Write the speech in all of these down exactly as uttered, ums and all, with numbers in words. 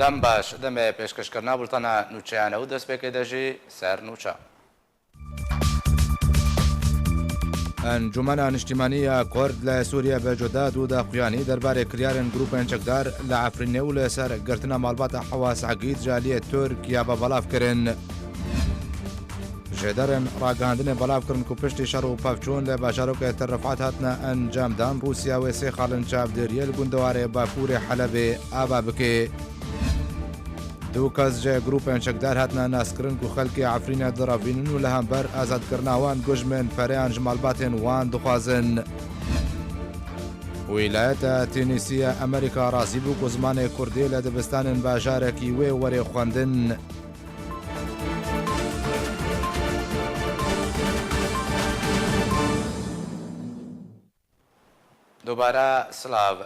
Dem baş, demê pêşkêşkirina bultena nûçeyan û destpêkê de jî ser nûçe. Encûmena Niştîmanî ya Kurd li Sûriye bi cuda dû daxuyanî derbarê kiryarên grûpên çekdar li Efrînê û li ser girtina malbata Hewa Segîd ji aliyê Tirkiye bi belav kirin. Jêderên ragihandinê belav kirin ku piştî şer û pevçûn li bajarokê Tel Rifat hatine encamdan, Rûsya wê sê xalên çavdêriyê li gundewarê Bakurê Helebê ava bike. Du kes ji grûpên çekdar hatine naskirin ku xelkê Efrînê direvînin û li hember azadkirina wan dijmin pereyan ji malbatên wan dixwazin. Wîlayeta Tennessee ya Amerîka razî bû ku zimanê Kurdî li dibistanên bajarekî wê were xwendin. Dubare silav.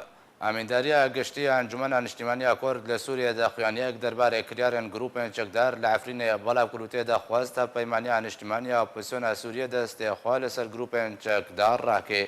Amîndariya Giştî ya Encûmena Niştîmaniya Kurd li Sûriyê daxuyaniyek derbarê kiryarên grûpên çekdar li Efrînê belav kir û tê de xwest Hevpeymaniya Niştîmaniya Opozisyona Sûriyê destê xwe li ser grûpên çekdar rake.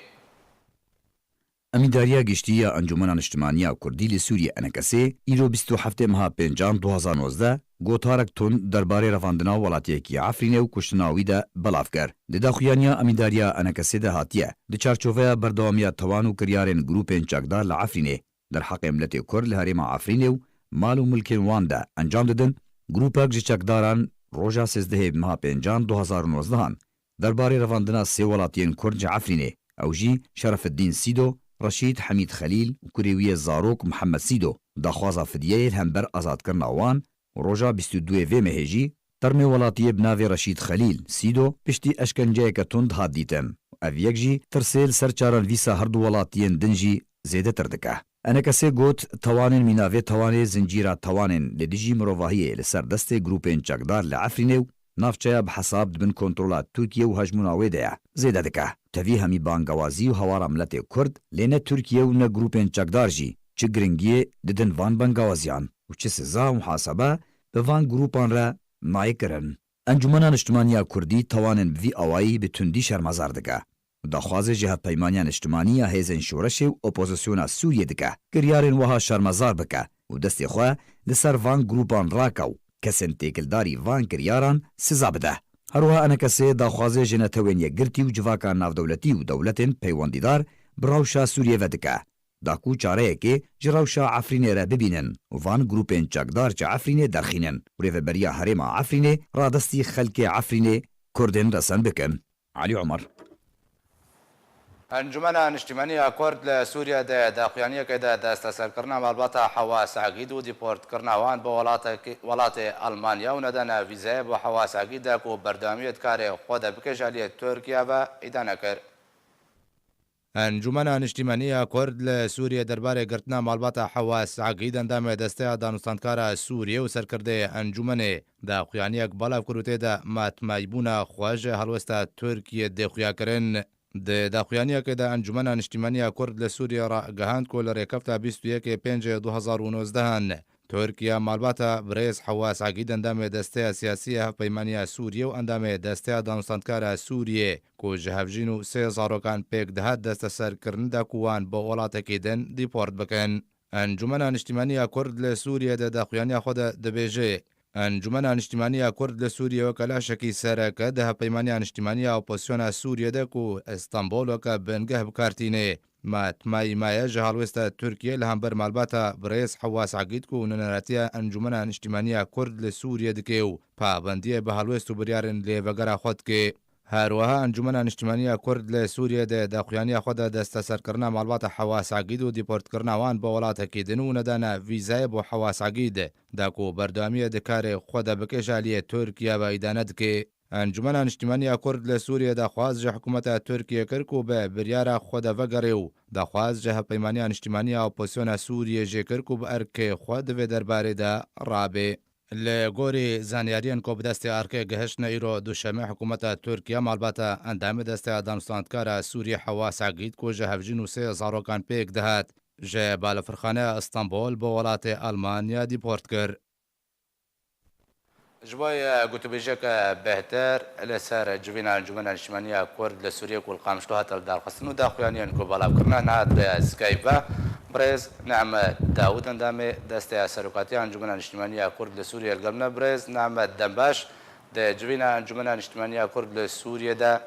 Amîndariya Giştî ya Encûmena Niştimanî ya Kurdî li Sûriyê, ENKSê, îro bîst û heftê meha pêncan du hazar nozdeh, gotarek tund derbarê revandina welatiyekî Efrînê û kuştina wî de belav kir. Di daxuyaniya Amîndariya ENKSê de hatiye, di çarçoveya berdewamiya tawan û kiryarên grûpên çekdar li Efrînê, derheqê miletê Kurd li herêma Efrînê û mal û milkên wan de encam didin, grûpek ji çekdaran roja sêzdehê meha pêncan du hazar û nozdehan derbarê revandina sê welatiyên Kurd ji Efrînê, ew jî Şerefeddîn Sîdo, Reşîd Hemîd Xelîl û kurê wî yê zarok Mihemed Sîdo, daxwaza fidyeyê li hember azadkirina wan û roja bîst û duyê vê mehê jî termê welatiyê bi navê Reşîd Xelîl Sîdo piştî eşkenceyeke tund hat dîtin û ev yek jî tirsê li ser çarenivîsa herdu welatiyên din jî zêdetir dike. ENKSê got, tewanên mîna vê tewanê zincîra tewanên li dijî mirovahiyê li ser destê grûpên çekdar li Efrînê û navçeya bi hesab di bin kontrola Tirkiye û hejmûna wê de ye, zêde dike. Tevî hemî bangewazî û hewara miletê Kurd, lê ne Tirkiye û ne grûpên çekdar jî çi giringiyê didin van bangewaziyan û çi siza û muhasebe bi van grûpan re nayê kirin. Encûmena Niştimanî ya Kurdî tewanên bi vî awayî bi tundî şermezar dike û daxwazê ji Hevpeymaniya Niştimanî ya Hêzên Şoreşê û Opozisyona Sûriyê dike, kiryarên wiha şermezar bike û destê xwe li ser van grûpan rake û kesên têkildarî van kiryaran siza bide. Her wiha ENKSê daxwazê ji Netewên Yekgirtî û civaka navdewletî û dewletên peywendîdar bi rewşa Sûriyê ve dike, da ku çareyekê ji rewşa Efrînê re bibînin û van grûpên çekdar ji Efrînê derxînin û rêveberiya herêma Efrînê radestî xelkê Efrînê Kurdên resen bikin. Elî Omer. Encûmena Niştimanî ya Kurd li Sûriye di daxuyaniyekê de desteserkirina malbata Hewa Segîd û dîportkirina wan bi welatekî-, welatê Elmanya û nedana vîzeyê bo Hewa Segîd de ku berdewamiyê di karê xwe de bike ji aliyê Tirkiye ve îdane kir. Encûmena Niştimanî ya Kurd li Sûriyê derbarê girtina malbata Hewa Segîd, endamê Desteya Danûstandkara Sûriyê û serkirdeyê encûmenê, daxuyaniyek belav kir û tê de matmaybûna xwe ji helwesta Tirkiyê dê xuya kirin. Di daxuyaniyekê de Encûmena Niştimanî ya Kurd li Sûriyê ragihand ku li rêkefta bîst û yekê pêncê du hazar û nozdehan Tirkiye malbata birêz Hewa Segîd, endamê Desteya Siyasî ya Hevpeymaniya Sûriyê û endamê Desteya Danûstandkara Sûriyê, ku ji hevjîn û sê zarokan pêk dihat, desteserkirin de ku wan bi welatekî din dîport bikin. Encûmena Niştimanî ya Kurd li Sûriyê di daxuyaniya xwe de dibêje, Encûmena Niştimanî ya Kurd li Sûriyê weke laşekî sereke di Hevpeymaniya Niştimanî ya Opozisyona Sûriyê de ku Stenbol weke bingeh bi kar tîne, matmayî maye ji helwesta Tirkiyê li hember malbata birêz Hewa Segîd ku nûneratiya Encûmena Niştimanî ya Kurd li Sûriyê dike û pabendiyê bi helwest û biryarên lêvegera xwe dike. Her wiha Encûmena Niştimanî ya Kurd li Sûriyê di daxuyaniya xwe de desteserkirina malbata Hewa Segîd û dîportkirina wan bi welatekî din û nedana vîzayê bo Hewa Segîd, da ku berdewamiyê di karê xwe de bike ji aliyê Tirkiye ve îdane dike. Encûmena Niştimanî ya Kurd li Sûriyê daxwaz ji hikûmeta Tirkiyê kir ku bi biryara xwe de vegere û daxwaz ji Hevpeymaniya Niştimanî ya Opozisyona Sûriyê jê kir ku bi erkê xwe di vê derbarê de rabe. Li gorî zanyariyên ku bi destê erkê gihiştine, îro duşemê hikûmeta Tirkiye malbata endamê Desteya Danûstandkara Sûriyê Hewa Segîd ku ji hevjîn û sê zarokan pêk dihat, ji balafirxaneya Stenbol bo welatê Elmanya dîport kir. Ji bo gotûbêjeke bêhtir li ser civîna Encûmena Niştimanî ya Kurd li Sûriyê ku li Qamişlo hate lidarxistin û daxuyaniyên ku belav kirine niha di Skype ve, Birêz Nehmed Dawud endamê Desteya Serokatiya Encûmena Niştimanî ya Kurd li Sûriyê li gel me. Birêz Nehmed, dem baş. Di civîna Encûmena Niştimanî ya Kurd li Sûriyê de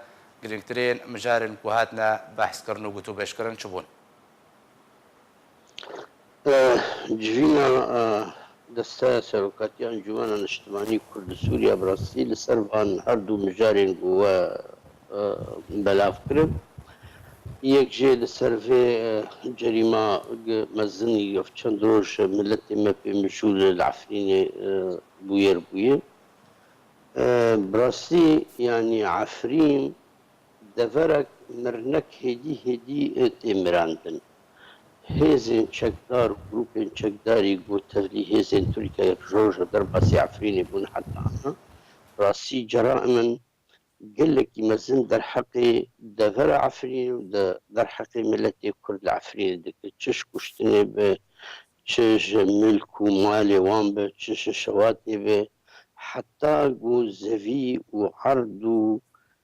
girîngtirîn mijarên ku hatine behskirin û gotûbêjkirin çi bûn? Eh, civîna, eh, Desteya Serokatiya Encûmena Niştimanî Kurd li Sûriye bi rastî li ser van her du mijarên ku we, eh, belav kirin. Yek jê li ser vê, eh, cerîma ge-, mezin, ev çend roj miletê me pê mijûl li Efrînê, eh, bûyer bûye. Eh, bi rastî, yanî Efrîn deverek mirnek hêdî hêdî, e, tê mirandin. Hêzên çekdar û grûpên çekdarî ku tevlî hêzên Tirkiyeyê roj li derbasî Efrînê bûn heta ana. Rastî ceraim in gelekî mezin derheqê devera Efrînê û de-, derheqê miletê Kurd li Efrînê dikin. Çi ji kuştinê be, çi ji milk û malê wan be, çi ji şewatê be, heta ku zevî û erd û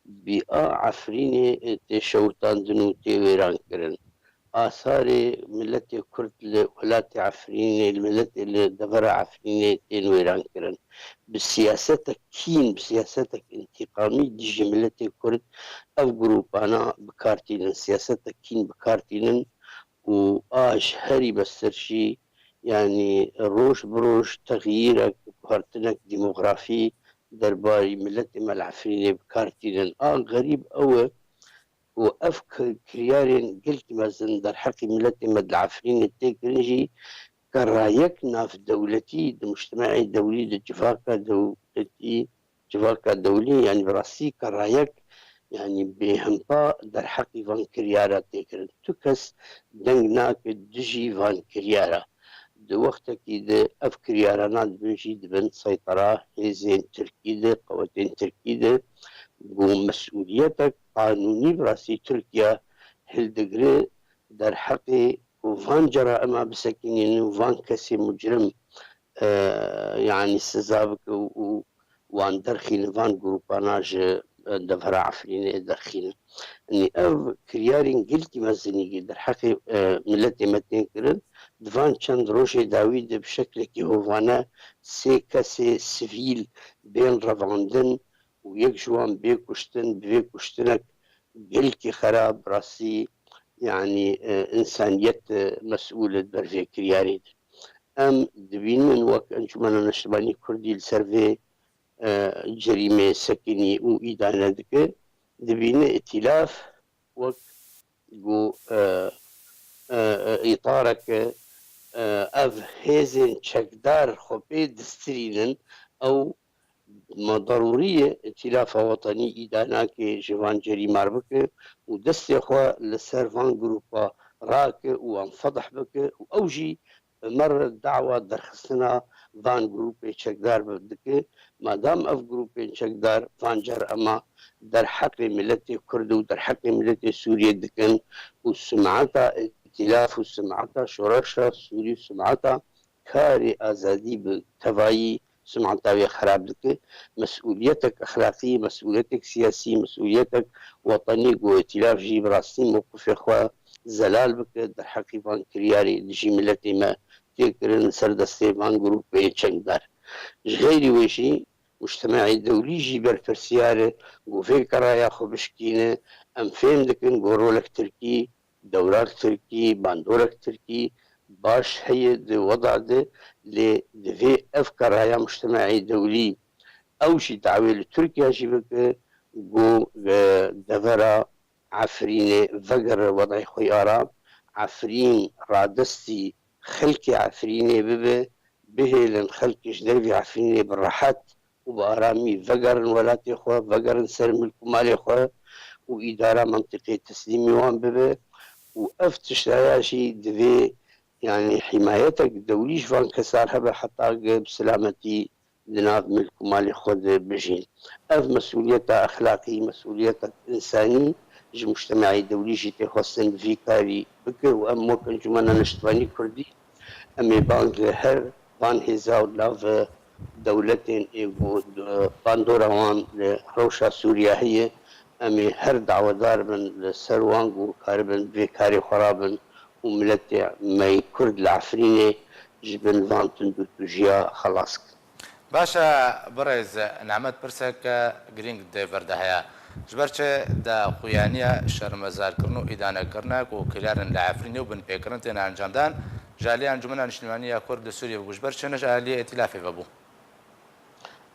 bîa Efrînê tê şewitandin û tê wêran kirin. Asarê miletê Kurd li welatê Efrînê, li miletê li devera Efrînê tên wêran kirin. Bi siyasetek kîn, bi siyasetek întîqamî dijî miletê Kurd ev grûpana bi kar tînin, siyasetek kîn bi kar tînin û a ji herî beser jî, yanî roj bi roj texyîrek, guhertinek demografî derbarî miletê me li Efrînê bi kar tînin. A xerîb ew e ku ev ki-, kiryarên gelkî mezin derheqî miletê me di Efrînê tê kirin jî kerayek navdewletî di mujtemeê dewlî, di civaka dewletî, civaka dewlî, yanî bi rastî kerayek, yanî bêhempa derheqî van kiryara tê kirin. Tu kes deng nake dijî van kiryara. Di wextekî de ev kiryarana dibin jî dibin seytera hêzên Tirkî de, qewetên Tirkî de, ku mesûliyetek qanûnî bi rastî Tirkiye hildigire derheqê ku van ceraima bisekinînin û van kesê mucrim, e, yanî siza bike û, û wan derxîne, van grûpana ji, e, devera Efrînê derxîne. Yanî ev kiryarên gelkî mezinî derheqê, e, miletê me tên kirin. Di van çend rojê dawî de bi şeklekî hovane sê kesê sivîl bên revandin û yek ji wan bê kuştin, bi vê kuştinek gelkî xerab, rastî, yanî, e, însaniyet, e, mesûl e di ber vê kiryarê de. Em dibînin wek Encûmena Neştimanî Kurdî li ser vê, e, cerîmê sekinî û îdane dike, dibîne îtîlaf wek ku, e, e, e, îtareke, e, ev hêzên çekdar xwe pê distirînin, ew ma derûrî ye îtîlafa wetenî îdanakê ji van cerîmar bike û destê xwe li ser van grûpa rake û wan fedih bike û ew jî bi mer dawa derxistina van grûpê çekdar bi-, dike. Madam ev grûpên çekdar van car ema derheqê miletê Kurd û derheqê miletê Sûriyê dikin û simeta îtîlaf û simeta şoreşa Sûrî û simeta karê azadî bi tevayî simeta wê xerab dike. Mesûliyetek exlaqî, mesûliyetek siyasî, mesûliyetek wetenî ku îtîlaf jî bi rastî mewqifê xwe zelal bike derheqî van kiryarê dijî miletê me tê kirin li ser destê van grûpê çekdar. Ji xeyrî wê jî mujtemeê dewlî jî berpirsiyar e ku vê keraya xwe bişkîne. Em fêm dikin ku rolek Tirkî, dewrak Tirkî, bandorek Tirkî baş heye di weda de, lê divê ev keraya mujtemeê dewlî ew jî dawê li Tirkiye jî bike ku, e, devera Efrînê vegere wedayê xwe yê aram, Efrîn radestî xelkê Efrînê bibe, bihêlin xelkê ji dervê Efrînê bi rehet û bi aramî vegerin welatê xwe, vegerin ser milk û malê xwe û îdara mentiqê teslîmî wan bibe û ev tiştaya jî divê, yanî, hîmayetek dewlî ji van kesan hebe heta ge bi silametî di nav milk û malê xwe de bijîn. Ev mesûliyeta exlaqî, mesûliyeta însanî ji mujtemeê dewlî jî tê xwestin vî karî bike û em wek Encûmena Neştimanî Kurdî em ê bang li her van hêza û nav dewletên ê ku bandora wan li rewşa Sûriya heye, em ê her dawedar bin li ser wan ku karibin vê karê xwe rabin û û miletê me yê Kurd li Efrînê ji bin van tundûtûjiya xelas kin. Baş e, birêz Nehmet, pirseke girîng di vir de heye. Ji ber çi daxuyaniya şermezarkirin û îdanekirine ku kiryarên li Efrînê û binpêkirin têne encamdan, ji aliyê Encûmena Niştimanî ya Kurd li Sûriyê ve bû, ji ber çi ne ji aliyê Îtîlafê ve bû?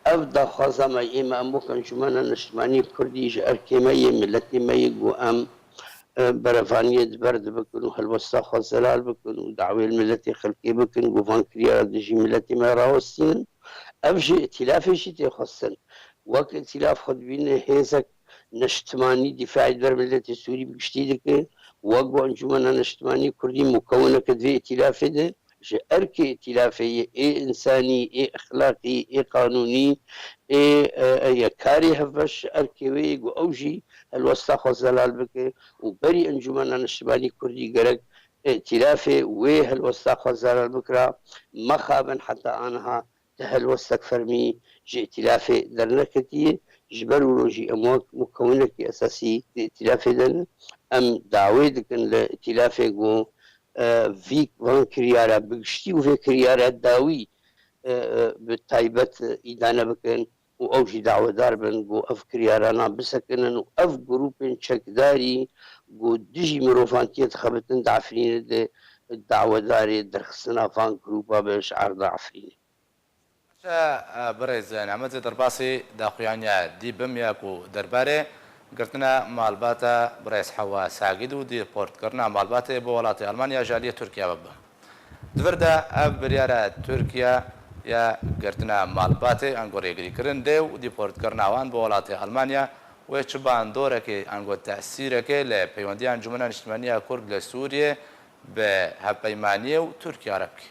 Ev daxwaza me yê me, em wek Encûmena Niştimanî Kurdî ji erkê me yê, miletê me yê ku em e, berevaniyê di ber de bikin û helwesta xwe zelal bikin û dawê li miletê xelkê bikin ku van kiryara dijî miletê me rawestînin. Ev ji îtîlafê jî tê xwestin. Wek îtîlaf xwe dibîne hêzek neştimanî dîfaî di ber miletê Sûrî bi giştî dike. Wek ku Encûmena Neştimanî Kurdî mukewineke di vê îtîlafê de ji erkê îtîlafê yê ê însanî, ê exlaqî, ê qanûnî, ê e, e, ye karê hevbeş ji erkê wê yê ku ew jî helwesta xwe zelal bike û berî Encûmena Niştimanî Kurdî gerek îtîlafê wê helwesta xwe zelal bikira. Mexabin heta aniha ti helwestek fermî ji îtîlafê derneketiye. Ji ber wilo jî em wek mukewinekî esasî di îtîlafê de ne. Em dawê dikin li îtîlafê ku e, vî van kiryara bi giştî û vê kiryara dawî e, e, bi taybet îdane bikin û ew jî dawedar bin ku ev kiryarana bisekinin û ev grûpên çekdarî ku dijî mirovantiyê dixebitin di Efrînê de dawedarê derxistina van grûpa be ji erda Efrînê. Baş e, birêz Nehmet, zêde derbasî daxuyaniya dî bim ya ku derbarê girtina malbata birêz Hewa Sagîd û dîportkirina malbatê bo welatê Almanya ji aliyê Tirkiye ve bibe. Di vir de ev biryara Tirkiye ya girtina malbatê ango rêgirîkirin dê û dîportkirina wan bi welatê Almanya wê çi bandorekê ango tesîrekê li peywendiya Encûmena Niştimanî ya Kurd li Sûriyê bi hevpeymaniyê û Tirkiye re bike?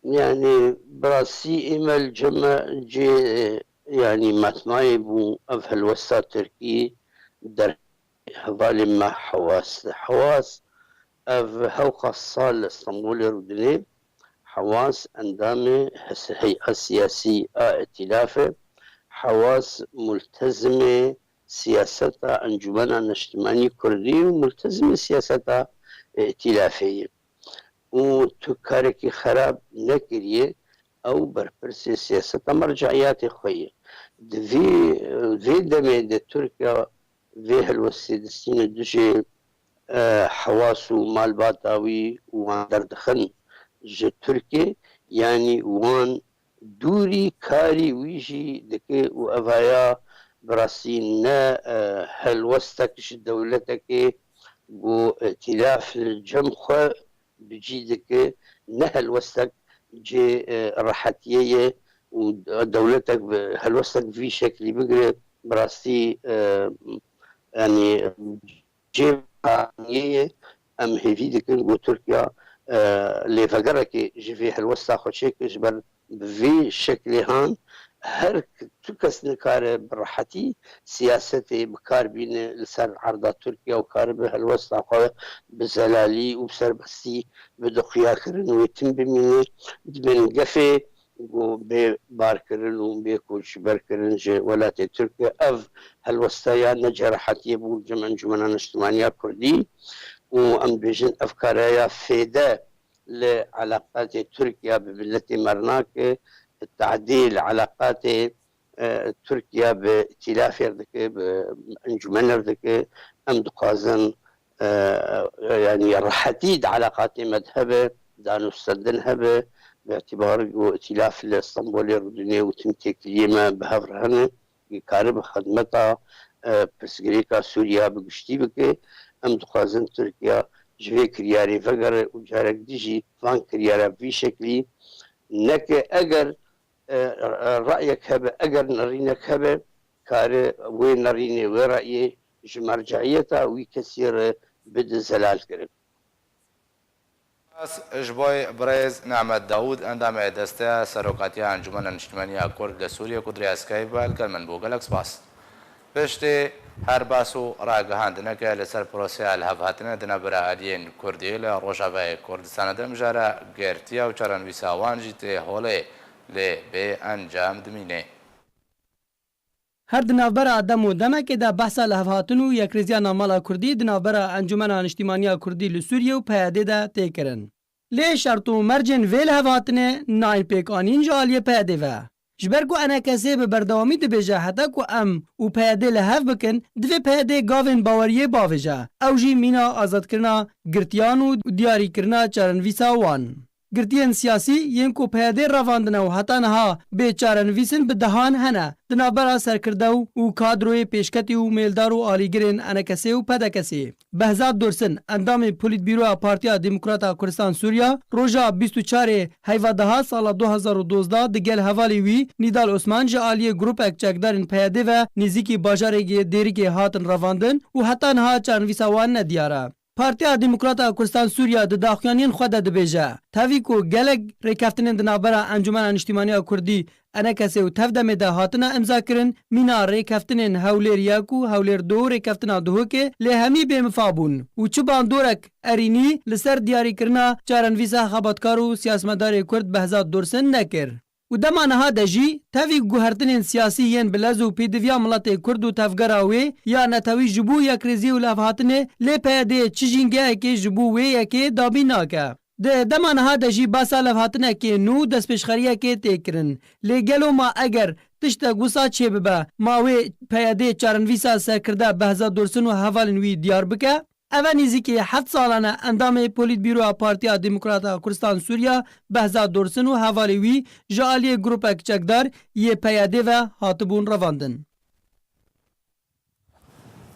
Yanî bi rastî ê me li cem me cê yanî matmayê bû ev helwesta Tirkî der hevalê me Hewas. Hewas ev hewqas sal li Stenbolê rûdinê. Hewas endamê hes- hey'a siyasî a îtîlafê. Hewas multezimê siyaseta Encûmena Neştimanî Kurdî û multezimê siyaseta îtîlafê ye. Û tu karekî xerab nekiriye, ew berpirsê siyaseta merceiyatê xwe ye. Di vî vê demê de Tirkiye vê helwestê distîne dijê e, Hewas û malbata wî û wan derdixin ji Tirkiyê, yanî wan dûrî karî wî jî dike û evaya bi rastî ne e, helwestek ji dewletekê ku îtîlaf li cem xwe bi cî dike, ne helwestek cê e, rehetiyê ye û dewletek bi helwestek vî şeklî bigire bi rastî e, yanî cê qaniyê ye. Em hêvî dikin ku Tirkiye e, lêvegerekê ji vê helwesta xwe çêke, ji ber bi vê şeklê han her k- tu kes nikare bi rehetî siyasetê bi kar bîne li ser erda Tirkiye û karibe helwesta xwe bi zelalî û bi serbestî bide xuyakirin wê tim bimîne. Dibên gefê ku bê barkirin û bê koçberkirin ji welatê Tirkiye. Ev helwesta ya ne cerahatiyê bû cem Encûmena Niştimanî ya Kurdî û em dibêjin ev kareya fêde li eleqatê Tirkiye bi miletê me re nake, tehdî li eleqatê e, Tirkiye bi îtîlafê re dike, bi encûmen re dike. Em dixwazin e, yanî rehetî di eleqatê me de hebe, danûstendin hebe, bi îtîbar ku îtîlaf li Stenbolê rûdinê û tim têkiliyê me bi hev re hene, karibe xidmeta e, pirsgirêka Sûriya bi giştî bike. Em dixwazin Tirkiye ji vê kiryarê vegere û carek dî jî van kiryara bi vî şeklî neke. Eger e, rayek hebe, eger nerînek hebe, kare wê nerînê, wê rayê ji merceiyeta wî kesî re bide zelalkirin. Spas ji bo birêz Nehmet Dawûd, endamê Desteya Serokatiya Encûmena Niştimanî ya Kurd li Sûriyê ku di rêya Skype ve li gel min bû. Gelek spas. Piştî her bas û ragihandineke li ser proseya lihevhatine di navbera aliyên Kurdî li Rojavayê Kurdistanê de mijara girtiya û çarenivîsa wan jî tê holê, lê bê encam dimîne. Her di navbera dem û demekê de behsa lihevhatin û yekrêziya navmala Kurdî di navbera Encûmena Niştîmaniya Kurdî li Sûriyê û P Y D'ê de tê kirin. Lê şert û mercên vê lihevhatinê nayên pêkanîn ji aliyê P Y D'ê ve. Ji ber ku E N K S bi berdewamî dibêje heta ku em û P Y D li hev bikin, divê P Y D gavên baweriyê bavêje. Ew jî mîna azadkirina girtiyan û diyarîkirina çarenivîsa wan. Girtiyên siyasî yên ku P Y D revandine û heta niha bê çarenivîs in bi dehan hene. Di navbera serkirdew û kadroyê pêşketî û mêldar û alîgirên E N K S û P D K S. Behzat Dursun, endamê Polîtbîroya Partiya Demokrata Kurdistan Sûriya, roja bîst û çarê heyva daha sala du hazar û dozdeh di gel hevalê wî Nîdal Osman ji aliyê grûpek çekdarên P Y D ve nêzîkî bajarê Dêrikê hatin revandin û heta niha çarenivîsa wan nediyar e. Partiya Demokrata Kurdistan Sûriya di daxuyaniyên xwe de dibêje, tevî ku gelek rêkeftinên di navbera Encûmena Niştîmaniya Kurdî, E N K S û tev demê de hatine imzakirin, mîna rêkeftinên Hewlêr yek û Hewlêr du û rêkeftina Duhokê lê hemî bêmifa bûn û çi bandorek erînî li ser diyarîkirina çarenivîsa xebatkar û siyasetmedarê Kurd Behzat Dursun nekir. Û dema niha de jî tevî guhertinên siyasî yên bi lez û pêdiviya miletê Kurd û tevgera wê ya netewî ji bo yekrêzî û levhatinê lê P Y D çi jîngehekê ji bo wê yekê dabîn nake. Di dema niha de jî behsa levhatinekê nû û destpêşxeriyekê tê kirin. Lê gelo ma eger tiştek wisa çêbibe, ma wê P Y D çarenivîsa serkirde Behzat Dursun û hevalên wî diyar bike? Ev e nêzîkî heft salan e endamê Polîtbîroya Partiya Demokrata Kurdistan Sûriya Behzat Dursun û hevalê wî ji aliyê grûpek çekdar yê P Y D ve hatibûn revandin.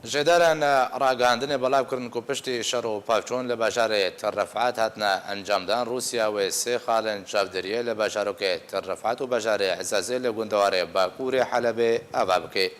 Jêdarên ragihandinê belav kirin ku piştî şer û pevçûn li bajarê Tel Refat hatine encamdan, Rûsya wê sê xalên çavdêriyê li bajarokê Tel Refat û bajarê Ezazê li gundewarê Bakurê Helebê ava bike.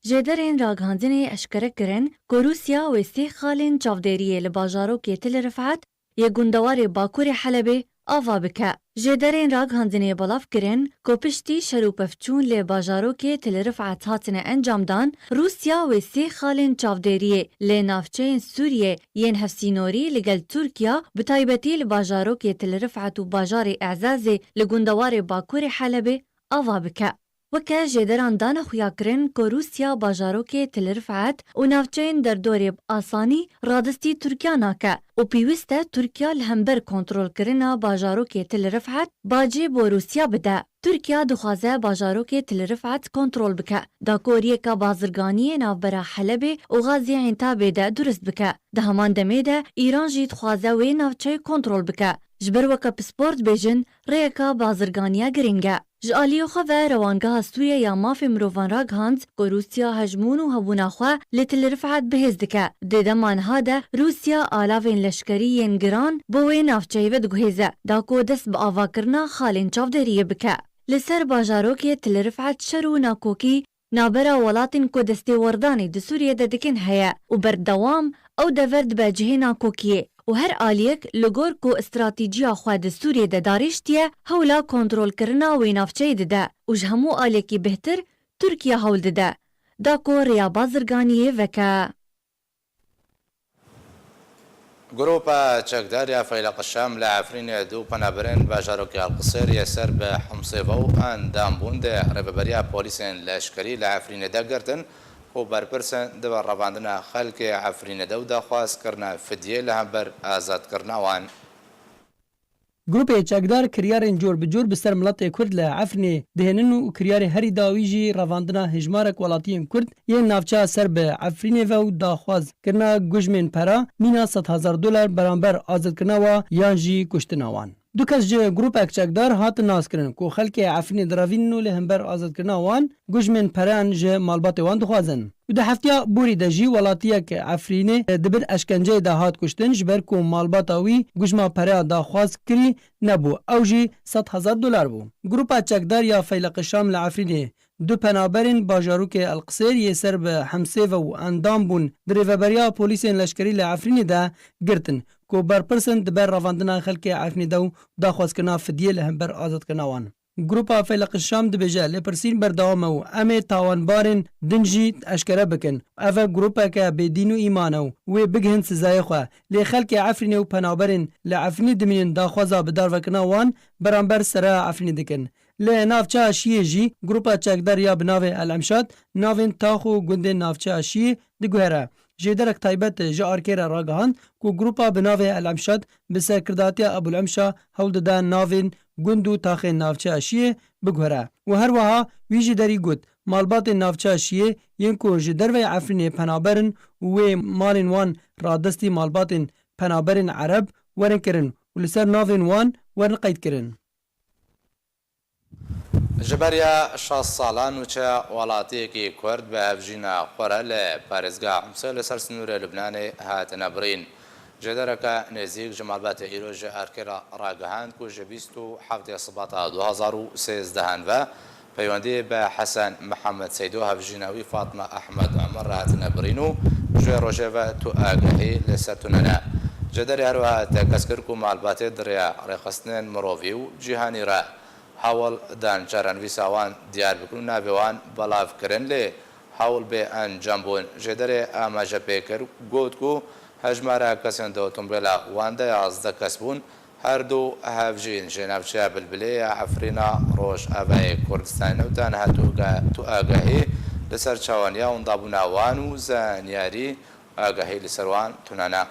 Jêderên ragihandinê eşkere kirin ku Rûsya wê sê xalên çavdêriyê li bajarokê Til Rifat yê gundewarê Bakurê Helebê ava bike. Jêderên ragihandinê belav kirin ku piştî şer û pevçûn li bajarokê Til Rifat hatine encamdan, Rûsya wê sê xalên çavdêriyê li navçeyên Sûriyê yên hevsînorî li gel Tirkiya, bi taybetî li bajarokê Til Rifat û bajarê Ezazê li gundewarê Bakurê Helebê ava bike. Weke jêderan dane xuya kirin ku Rûsya bajarokê Til Rifat û navçeyên derdorê bi asanî radestî Tirkiya nake û pêwîst e Tirkiya li hember kontrolkirina bajarokê Til Rifat bacê bo Rûsya bide. Tirkiya dixwaze bajarokê Til Rifat kontrol bike, da ku riyeka bazirganiyê navbera Helebê û Xazî Entabê de durust bike. Di heman demê de Îran jî dixwaze wê navçeyê kontrol bike. Ji ber weke pispor dibêjin, rêyeka bazirganiya girîng e. Ji aliyê xwe ve Rewangeha Sûriye ya Mafê Mirovan ragihand ku Rûsya hejmûn û hebûna xwe li Til Rifat bi hêz dike. Di dema niha de Rûsya alavên leşkerî yên giran bo wê navçeyê vediguhêze, da ku dest bi avakirina xalên çavdêriyê bike. Li ser bajarokê Til Rifat şer û nakokî navbera welatên ku destê werdanê di Sûriyê de dikin heye û berdewam ew dever dibe cihê nakokiyê û her aliyek li gor ku stratîciya xwe di Sûriyê de darêştiye, hewla kontrolkirina wê navçeyê dide û ji hemû aliyekî bêhtir Tirkiye hewl dide da ku rêya bazirganiyê veke. Grupa çekdar ya Feyleq Şam li Efrînê du penaberên bajarokê Elqisêr yê ser bi Hemsêve û endam bûn di rêveberiya polîsên leşkerî li Efrînê de girtin ku berpirs in di revandina xelkê Efrînê de û daxwazkirina fidyê li hember azadkirina wan. Grûpê çekdar kiryarên cor bi cor bi ser miletê Kurd li Efrînê dihênin û kiryarê herî dawî jî revandina hejmarek welatiyên Kurd yên navçeya ser bi Efrînê ve û daxwazkirina gujmên pera mîna sed hezar dolar beramber azadkirina wa yan jî kuştina wan. Du kes ji grûpek çekdar hatin naskirin ku xelkê Efrînê direvînin û li hember azadkirina wan gujmên pereyan ji malbatê wan dixwazin. Û di heftiya borî de jî welatiyek Efrînê di bin eşkenceyê de hat kuştin, ji ber ku malbata wî gujma pereya daxwaz kirî nebû, ew jî sed hezar dolar bû. Grupa çekdar ya Feyleq Şam li Efrînê du penaberên bajarokê Elqisêr yê ser bi Hemsêve û endam bûn di rêveberiya polîsên leşkerî li Efrînê de girtin ku berpirs in di ber revandina xelkê Efrînê de û daxwazkirina fidyê li hember azadkirina wan. Grupa Feyleq Şam dibêje, lêpirsîn berdewam e û em ê tawanbarên din jî eşkere bikin. Ev e grûpeke bêdîn û îman e û wê bigihin sizayê xwe. Lê xelkê Efrînê û penaberên li Efrînê dimînin daxwaza bidarvekirina wan beramber sereya Efrînê dikin. Li navçeya Şiyê jî grupa çekdar ya bi navê El Emşad navên tax û gundên navçeya Şiyê diguhere. Jêderek taybet ji Arkê re ragihand ku grupa bi navê El Emşad bi serkirdatiya Ebul Emşa hewl dida navên gund û taxên navçeya Şiyê biguhere û her wiha wî ji derî got, malbatên navçeya Şiyê yên ku ji derveyê Efrînê penaber in û wê malên wan radestî malbatên penaberên Ereb werin kirin û li ser navên wan werin qeydkirin. Ji beriya şaş salan nûçeya welatiyekî Kurd bi hevjîna xwe re li parêzgeha Himsê li ser sinûrê Lubnanê hatine birîn. Jêdereke nêzîk ji malbatê îro ji Erkê re ragihand ku ji bîst û heftê Sibata du hazar û sêzdeh ve peywendiyê bi Hesen Mihemed Seydo hevjîna wî Fatma Ehmed Omer re hatine birîn û ji wê rojê ve tu agahî li ser tune ne. Jêderê her wiha tekez kir ku malbatê di rêya rêxistinên mirovî û cîhanî re hewl dan çarenivîsa wan diyar bikin û navê wan belav kirin, lê hewl bê encam bûn. Jêderê amaje pê kir, got ku hejmara kesên di otomobîla wan de yazdeh kes bûn. Her du hevjîn ji navçeya Bilbilê ya Efrîna Rojavayê Kurdistanê ne û tenha tu ge-, tu agahî li ser çawaniya windabûna wan û zanyarî agahî li ser wan tune ne.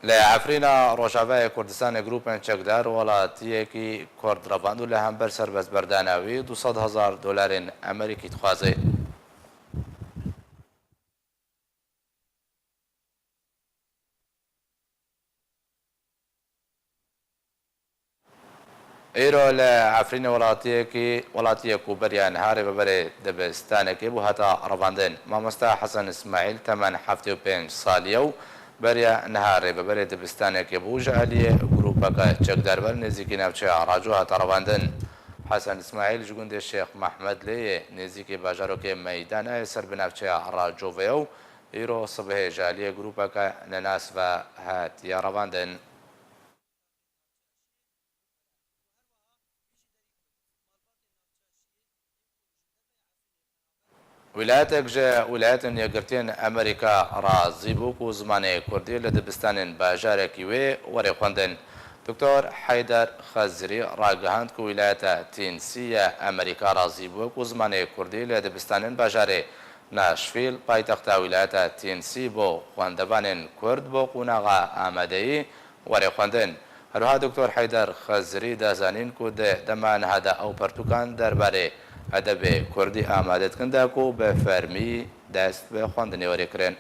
Li Efrîna Rojavayê Kurdistanê grûpên çekdar welatiyekî Kurd revand û li hember serbestberdana wî du sed hezar dolarên Amerîkî dixwaze. Îro li Efrînê welatiyekî, welatiyek ku beriya niha rêveberê dibistanekê bû heta revandin. Mamoste Hesen Îsmaîl temen heftê û pênc salî ye û beriya niha rêveberê dibistanekê bû ji aliyê grûpeke çekdar ve li nêzîkî navçeya Raco hate revandin. Hesen Îsmaîl ji gundê Şêx Mehmedlê yê nêzîkî bajarokê Meydanê yê ser bi navçeya Raco ve ye û îro sibehê ji aliyê grûpeke nenas ve hatiye revandin. Wîlayetek ji Wîlayetên Yekgirtiyên Amerîka razî bû ku zimanê kurdî li dibistanên bajarekî wê were xwendin. Doktor Heyder Xezirî ragihand ku wîlayeta Tînsî ya Amerîka razî bûye ku zimanê kurdî li dibistanên bajarê Nashville, paytexta wîlayeta Tînsî, bo xwendevanên kurd bo qonaxa amadeyî were xwendin. Herwiha Doktor Heyder Xezirî da zanîn ku di dema niha de ew pertûkan derbarê edebê kurdî amade dikin de ku bi fermî dest bi xwendinê were kirin.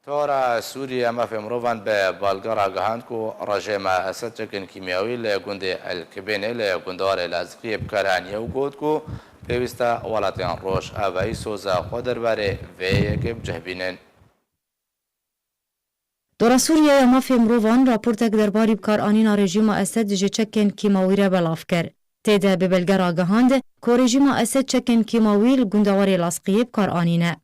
Tora Sûriyê ya Mafê Mirovan bi belge ragihand ku rejêma Esed çekên kîmyawî li gundê El Kibênê li gundewarê Laziqiyê bi kar aniye û got ku pêwîst e welatên Rojavayî soza xwe derbarê vê yekê bi cih bînin. Dora Sûriye ya Mafê Mirovan raportek derbarî bikaranîna rejîma Esed ji çekên kîmawî re belav kir. Tê de bi belge ragihand ku rejîma Esed çekên kîmawî li gundewarê Lasqiyê bi kar anîne.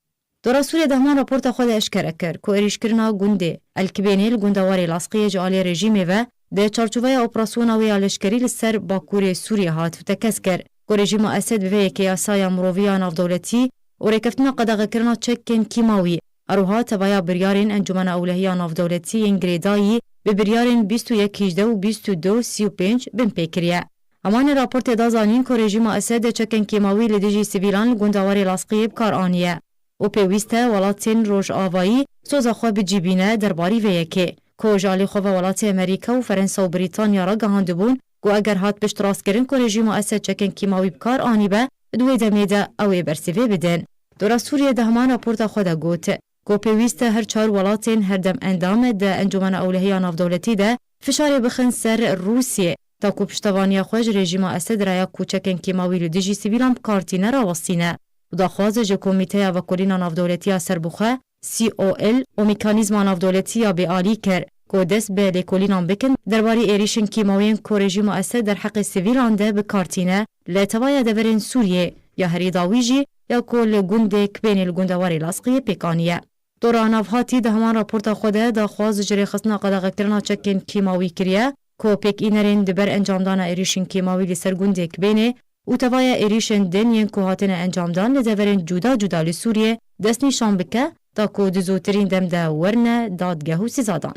Dora Sûriye di heman raporta xwe de eşkere kir ku êrîşkirina gundê El Kibênê li gundewarê Lasqiyê ji alî rejîmê ve di çarçoveya operasyona wê ya leşkerî li ser bakurê Sûriyê hat û tekez kir ku rejîma Esed bi vê yekê yasaya mirovî ya navdewletî û rêkeftina qedexekirina çekên kîmawî, her wiha tevaya biryarên Encûmena Ewlehî ya Navdewletî yên girêdayî bi biryarên bîst û yek hejdeh û bîst û du sî û pênc binpê kiriye. Hemanê raportê da zanîn ku rejîma Esed çekên kîmawî li dijî sivîlan li gundewarê Lasqiyê bi kar aniye û pêwîst e welatên Rojavayî soza xwe bi cî bîne derbarî vê yekê. Ku ji alî xwe ve welatê Amerîka û Ferensa û Brîtanya ragihandibûn ku eger hat piştrastkirin ku rejîma Esed çekên kîmawî bi kar anîbe, di wê demê de ew ê bersivê bidin. Dora Sûriye di heman raporta xwe de got ku pêwîst e her çar welatên herdem endam di Encûmena Ewlehî ya Navdewletî de fişarê bixin ser Rûsiyê, ta ku piştevaniya xwe ji rejîma Esed re ya ku çekên kîmawî li dijî sivîlan bi kar tîne rawestîne û daxwaz ji Komîteya Vekolîna Navdewletî ya Serbixwe, C O L, û Mekanîzma Navdewletî ya Bêalî kir ku dest bi lêkolînan bikin derbarê êrîşên kîmawiyên ku rejîma Esed derheqê sivîlan de bi kar tîne li tevaya deverên Sûriyê ya herî dawî jî ya ku li gundê Kibênê li gundewarê Lasqiyê pêk aniye. Dora Navhatî di heman raporta xwe de daxwaz ji rêxistina qedexekirina çekên kîmawî kiriye ku pêkînerên di ber encamdana êrîşên kîmawî li ser gundê Kibênê û tevaya êrîşên din yên ku hatine encamdan li deverên cuda cuda li Sûriyê destnîşan bike, ta ku di zûtirîn dem de werine dadgeh û sizadan.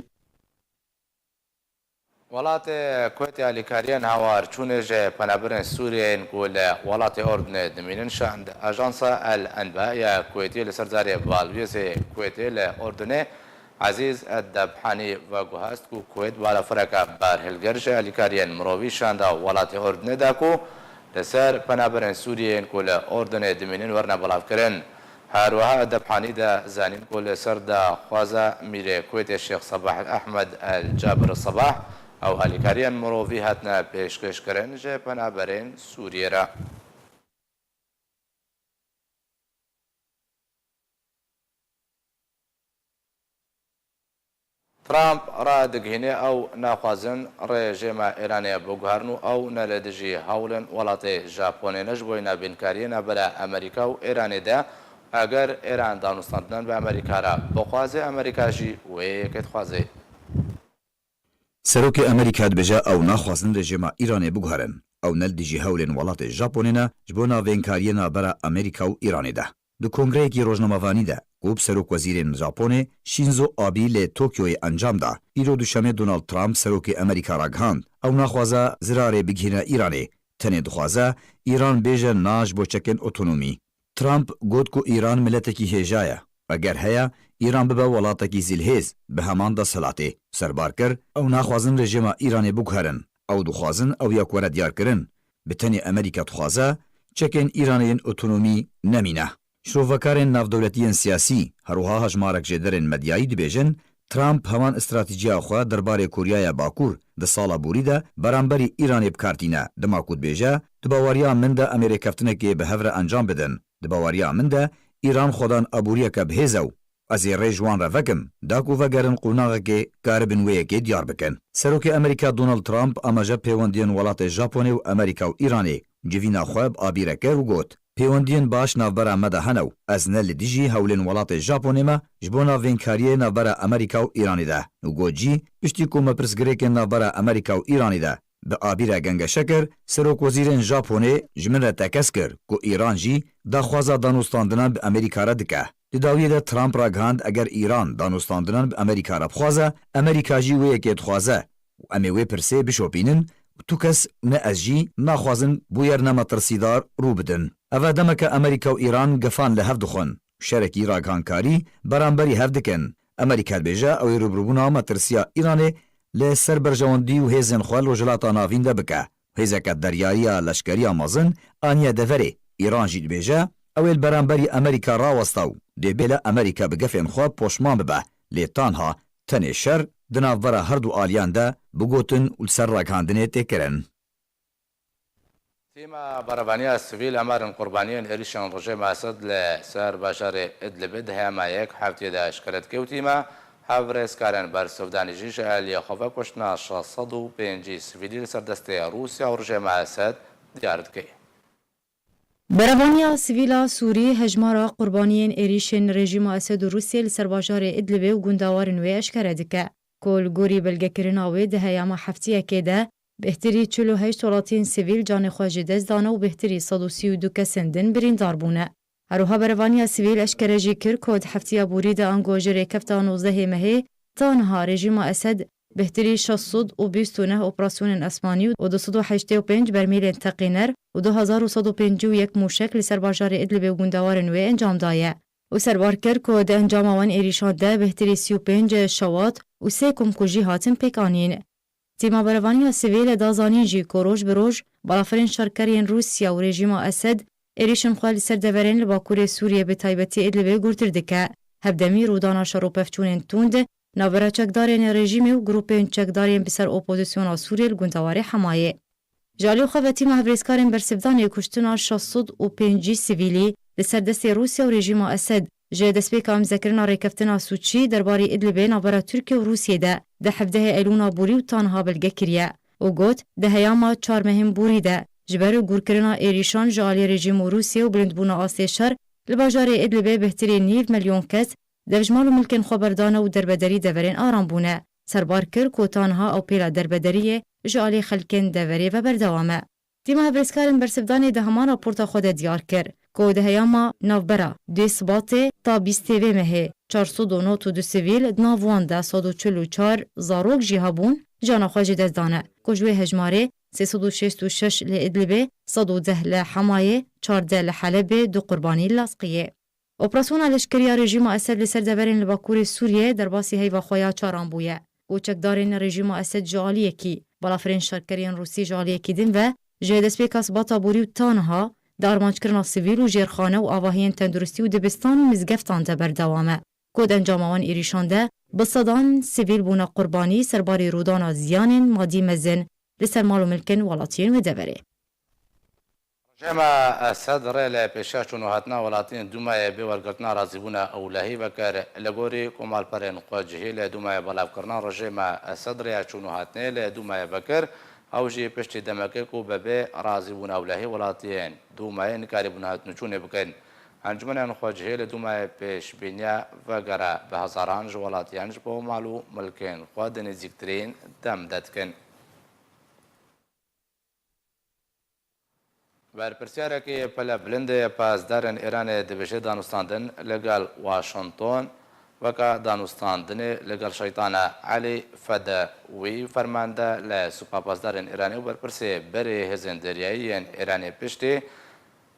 Welatê Kuwêtê alîkariyên hawarçûnê ji penaberên Sûriyê yên ku li welatê Urdunê dimînin şand. Ajansa El Enba ya Kuwêtî li ser zarê balbiyêzê Kuwêtê li Urdunê Ezîz Eddebhanî veguhest ku Kuwêt balafireke berhilgir ji alîkariyên mirovî şanda welatê Urdunê da ku li ser penaberên Sûriyê yên ku li Urdunê dimînin werine belavkirin. Her wiha Edebhanî de zanîn ku li ser daxwaza Mîrê Kuwêtê Şêx Sebah Ehmed El Cabir Sebah ew alîkariyên mirovî hatine pêşkêşkirin ji penaberên Sûriyê re. Trump radigihîne ew naxwazin rejêma Îranê biguherin û ew ne li dijî hewlên welatê Japonê ne ji bo navînkariyê navbera Amerîka û Îranê de, eger Îran danûstandinan bi Amerîka re bixwaze, Amerîka jî wê yekê dixwaze. Serokê Amerîka dibêje ew naxwazin rejêma Îranê biguherin. Ew ne li dijî hewlên welatê Japonê ne ji bo navênkariyê navbera Amerîka û Îranê de. Di kongreyekî rojnamevanî de ku bi serokwezîrên Japonê Shinzo Abe li Tokyoyê encam da, îro duşemê Donald Trump serokê Amerîka ragihand, ew naxwaze zirarê bigihîne Îranê, tenê dixwaze Îran bêje na ji bo çekên otonomî. Trump got ku Îran miletekî hêja ye. Eger heye, Îran bibe welatekî zilhêz, bi heman desthilatê. Serbar kir, ew naxwazin rejêma Îranê biguherin. Ew dixwazin ew ya ku were diyarkirin. Bi tenê Amerîka dixwaze, çekên Îranê yên otonomî nemîne. Şrovekarên navdewletî yên siyasî, her wiha hejmarek jêderên medyayî dibêjin, Trump heman stratejiya xwe derbarê Koryaya Bakur di sala borî de beramberî Îranê bi kar tîne, dema ku dibêje, di baweriya min de em ê rêkeftinekê bi hev re encam bidin. Di baweriya min de Îran xwedan aboriyeke bi hêz e û ez ê rê ji wan re vekim, da ku vegerin qonaxekê karibin wê yekê diyar bikin. Serokê Amerîka Donald Trump amaje pêwendiyên welatê Japonê û Amerîka û Îranê civîna xwe bi Abe re kir û got, Pêwendiyên baş navbera me de hene û ez ne li dijî hewlên welatê Japonê me ji bo navênkariyê navbera Amerîka û Îranê de. Û got jî, piştî ku me pirsgirêkên navbera Amerîka û Îranê de bi Abe re gengeşe kir, serokwezîrên Japonê ji min re tekez kir ku Îran jî daxwaza danûstandinan bi Amerîka re dike. Di dawiyê de Trump ragihand, eger Îran danûstandinan bi Amerîka re bixwaze, Amerîka jî wê yekê dixwaze û em ê wê pirsê bişopînin û tu kes ne ez jî naxwazin bûyer ne metirsîdar rû bidin. Ev e demeke Amerîka û Îran gefan li hev dixwin û şerekî ragihankarî beramberî hev dikin. Amerîka dibêje ew ê rûbirûbûna metirsiya Îranê li ser berjewendî û hêzên xwe li Rojhilata Navîn de bike. Hêzeke deryayî ya leşkerî ya mezin aniye deverê. Îran jî dibêje, ew ê li beramberî Amerîka rawesta û dê bêle Amerîka bi gefên xwe poşman bibe. Lê tanha tenê şer di navbera her du aliyan de bigotin û li ser ragihandinê tê kirin. Tîma berevaniya sivîl hemarên qurbaniyên êrîşên rejîma Esed li ser bajarê Idlibê di heyama yek heftiyê de eşkere dike û tîma hevrêzkarên bersivdanî jî ji aliyê xwe ve kuştina şeş sed û pêncî sivîlî li ser destê Rûsya û rejîma Esed diyar dike. Berevaniya sivîla Sûrî hejmara qurbaniyên êrîşên rejîma Esed û Rûsiyê li ser bajarê Idlibê û gundawarên wê eşkere dike, ku li gorî belgekirina wê di heyama heftiyekê de bêhtirî çil û heşt welatiyên sivîl canê xwe ji dest dane û bêhtirî sed û sî û du kesên din birîndar bûne. Her wiha berevaniya sivîl eşkere jî kir ku di heftiya borî de ango ji rêkefta nozdehê mehê ta niha rejîma Esed bêhtirî şeş sed û bîst û neh operasyonên esmanî û du sed û heştê û pênc bermîlên teqîner û du hezar û sed û pêncî û yek mûşek li ser bajarê Idlibê û gundewarên wê encam daye û serbar kir ku di encama wan êrîşan de bêhtirî sî û pênc şewat û sê komkujî hatin pêkanîn. Tîma berevaniya sivîl da zanîn jî ku roj bi roj balafirên şerker yên Rûsya û rejîma Esed êrîşên xwe li ser deverên li bakurê Sûriyê bi taybetî Idlibê gurtir dike. Hevdemî rûdana şer û pevçûnên tund navbera çekdarên rejîmê û grûpên çekdar yên bi ser opozisyona Sûriyê li gundewarê Hemayê. Ji alî xwe ve tîma hevrêzkarên bersivdanê kuştina şeş sed û pêncî sivîlî li ser destê Rûsya û rejîma Esed ji destpêka îmzekirina rêkeftina Sûçî derbarî Idlibê navbera Tirkiye û Rûsiyê de di hevdehê Eylûna borî û ta niha belge kiriye û got, di heyama çar mehên borî de ji ber gûrkirina êrîşan ji alî rejîm û Rûsiyê û bilindbûna astê şer li bajarê Idlibê bêhtirî nîv milyon kes dev ji mal û milkên xwe berdane û derbederî deverên aram bûne. Serbar kir ku ta niha ew pêla derbederiyê ji alî xelkên deverê ve berdewam e. Tîma hevpirêzkarên bersivdanê di heman raporta xwe de diyar kir ku di heyama navbera duyê Sibatê ta bîstê vê mehê çar sed û nod û du sivîl, di nav wan de sed û çil û çar zarok jî hebûn, jiyana xwe ji dest dane, ku ji wê hejmarê sê sed û şêst û şeş li Idlibê, sed û deh li Hemayê, çardeh li Helebê, du qurbanî li Lazqiyê. Operasyona leşkerî ya rejîma Esed li ser deverên li bakurê Sûriyê derbasî heyva xwe ya çaran bûye û çekdarên rejîma Esed ji aliyekî, balafirên şerkeriyên Rûsî ji aliyekî din ve ji destpêka Sibata borî û ta niha di armanckirina sivîl û jêrxane û avahiyên tenduristî û dibistan û mizgeftan de berdewam e, ku di encama wan êrîşan de bi sedan sivîl bûne qurbanî, serbarî rûdana ziyanên madî mezin li ser mal û milkên welatiyên wê deverê. Rejîma Esed rê li pêşiya çûn û hatina welatiyên Dûmayê bê wergirtina razîbûna ewlehî vekir. Li gorî komalperên xwecihî li Dûmayê belavkirina rejîma Esed rêya çûn û hatinê li Dûmayê vekir, ew jî piştî demekê ku bebê razîbûna ewlehî welatiyên Dûmayê nikarîbûn hatin û çûnê bikin. Encûmenên xwecihî li Dûmayê pêşbîniya vegere bi hezaran ji welatiyan ji bo mal û milkên xwe di nêzîktirîn dem de dikin. Berpirsiyareke pele bilind ê parêzdarên Îranê dibêje danûstandin li gel Washington weke danûstandinê li gel şeytan e. Elî Fedewî, fermande li Supa Parêzdarên Îranê û berpirsê berê hêzên deryayî yên Îranê piştî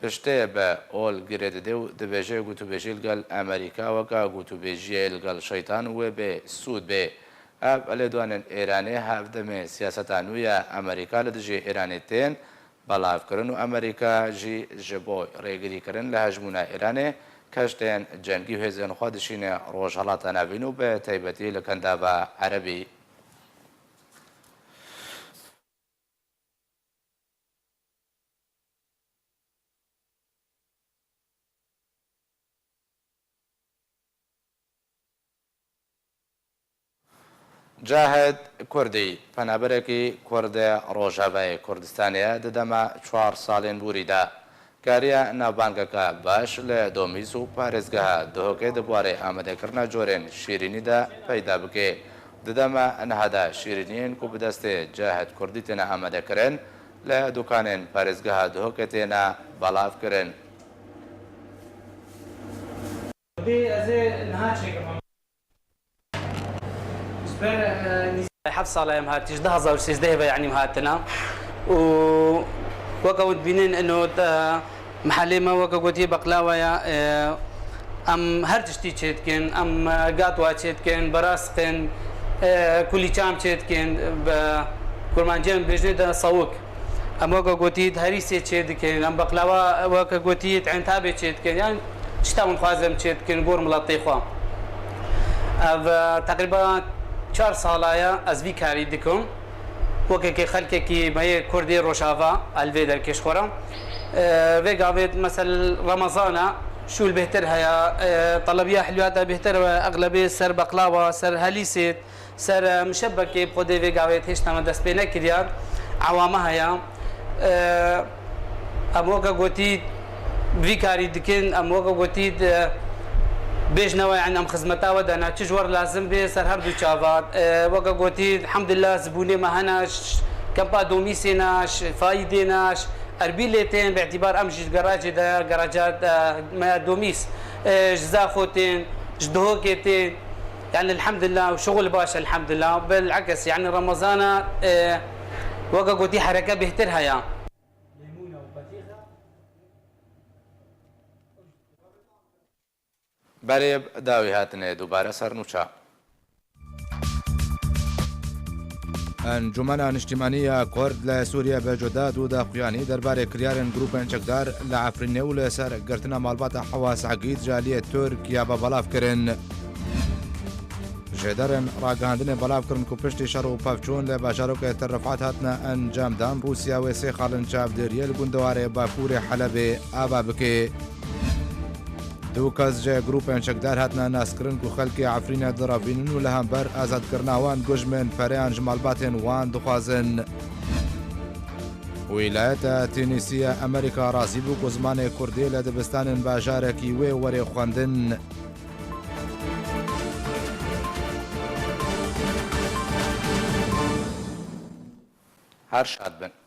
piştê bi ol girê dide û dibêje gotûbêjî li gel Amerîka weke gotûbêjiyê li gel şeytan wê bê sûd bê. Ev lêdanên Îranê hevdemê siyaseta nû ya Amerîka li dijî Îranê tên belavkirin û Amerîka jî ji bo rêgirîkirin li hejmûna Îranê keştên cengî û hêzên xwe dişîne Rojhilata Navîn û bi taybetî li Kendava Erebî. Cahid Kurdî, penaberekî Kurd ê Rojavayê Kurdistanê ye, di dema çar salên borî de kariye navbangeke baş li domîs û parêzgeha Duhokê di warê amadekirina corên şîrînî de peyda bike. Di dema niha de şîrîniyên ku bi destê Cahid Kurdî têne amadekirin, li dukanên parêzgeha Duhokê têne belavkirin. Bê ez ê niha çêkim. Ji ber, e, nîz- Heft sala em hatî, ji du hazar û sêzdehê ve, yanî, em hatina. Û weke hûn dibînin, ino, e, mehelê me, weke gotiye, beqlawa ya, e, em her tiştî çêdikin, em, e, gatwa çêdikin, beras dikin, e, kulîçam çêdikin, bi kurmancî em bêjinê de sawik. Em weke gotî di herîsê çêdikin, em beqlawa weke gotî di entabê çêdikin. Yan tişta hûn dixwazin em çêdikin gor miletê xwe. Ev, e, teqrîben çar sala ye ez vî karî dikim. Wekekê xelkekî me yê Kurdê Rojava, ez li vê derkê ji xwe re. E, vê gavê mesel Remezan e, şûl bêhtir heye, e, telebiya hilwiyata bêhtir e, exlebê ser beqlawa, ser helîsê, ser, e, muşebbekê bi xwedê vê gavê hêşta me dest pê nekiriye. Ewame heye. E, em weke gotî vî karî dikin, em weke gotî di, bêjnewe, yani em xizmeta we de ne, çi ji we re lazim bê ser her du çavan. E, weke gotî, elhamdulillah, zibûnê me hene, ş-, kempa domîsê ne, ş-, faîdê ne, ş-, Erbîlê tên, bi îtîbar em jî garajê de, garaja, e, me ya domîs, e, ji Zaxo tên, ji Duhokê tên. Yani elhamdulillah, şuxul baş elhamdulillah. Bilakis, yani Remezana, e, weke gotî hereke bêhtir heye. Berê bi dawî hatine dubare ser nûça. Encûmena Niştimanî ya Kurd li Sûriye bi cuda dû daxuyanî derbarê kiryarên grûpên çekdar li Efrînê û li ser girtina malbata Hewa Segîd ji aliyê Tirkiye be belav kirin. Jêderên ragihandinê belav kirin ku piştî şer û pevçûn li bajarokê Tel Rifat hatine encamdan, Rûsya wê sê xalên çavdêriyê li gundewarê Bakurê Helebê ava bike. Du kes ji grûpên çekdar hatine naskirin ku xelkê Efrînê direvînin û li hember azadkirina wan gujmên pereyan ji malbatên wan dixwazin. Wîlayeta Tûnîsî ya Amerîka razî bû ku zimanê kurdî li dibistanên bajarekî wê were xwendin. Her şad bin.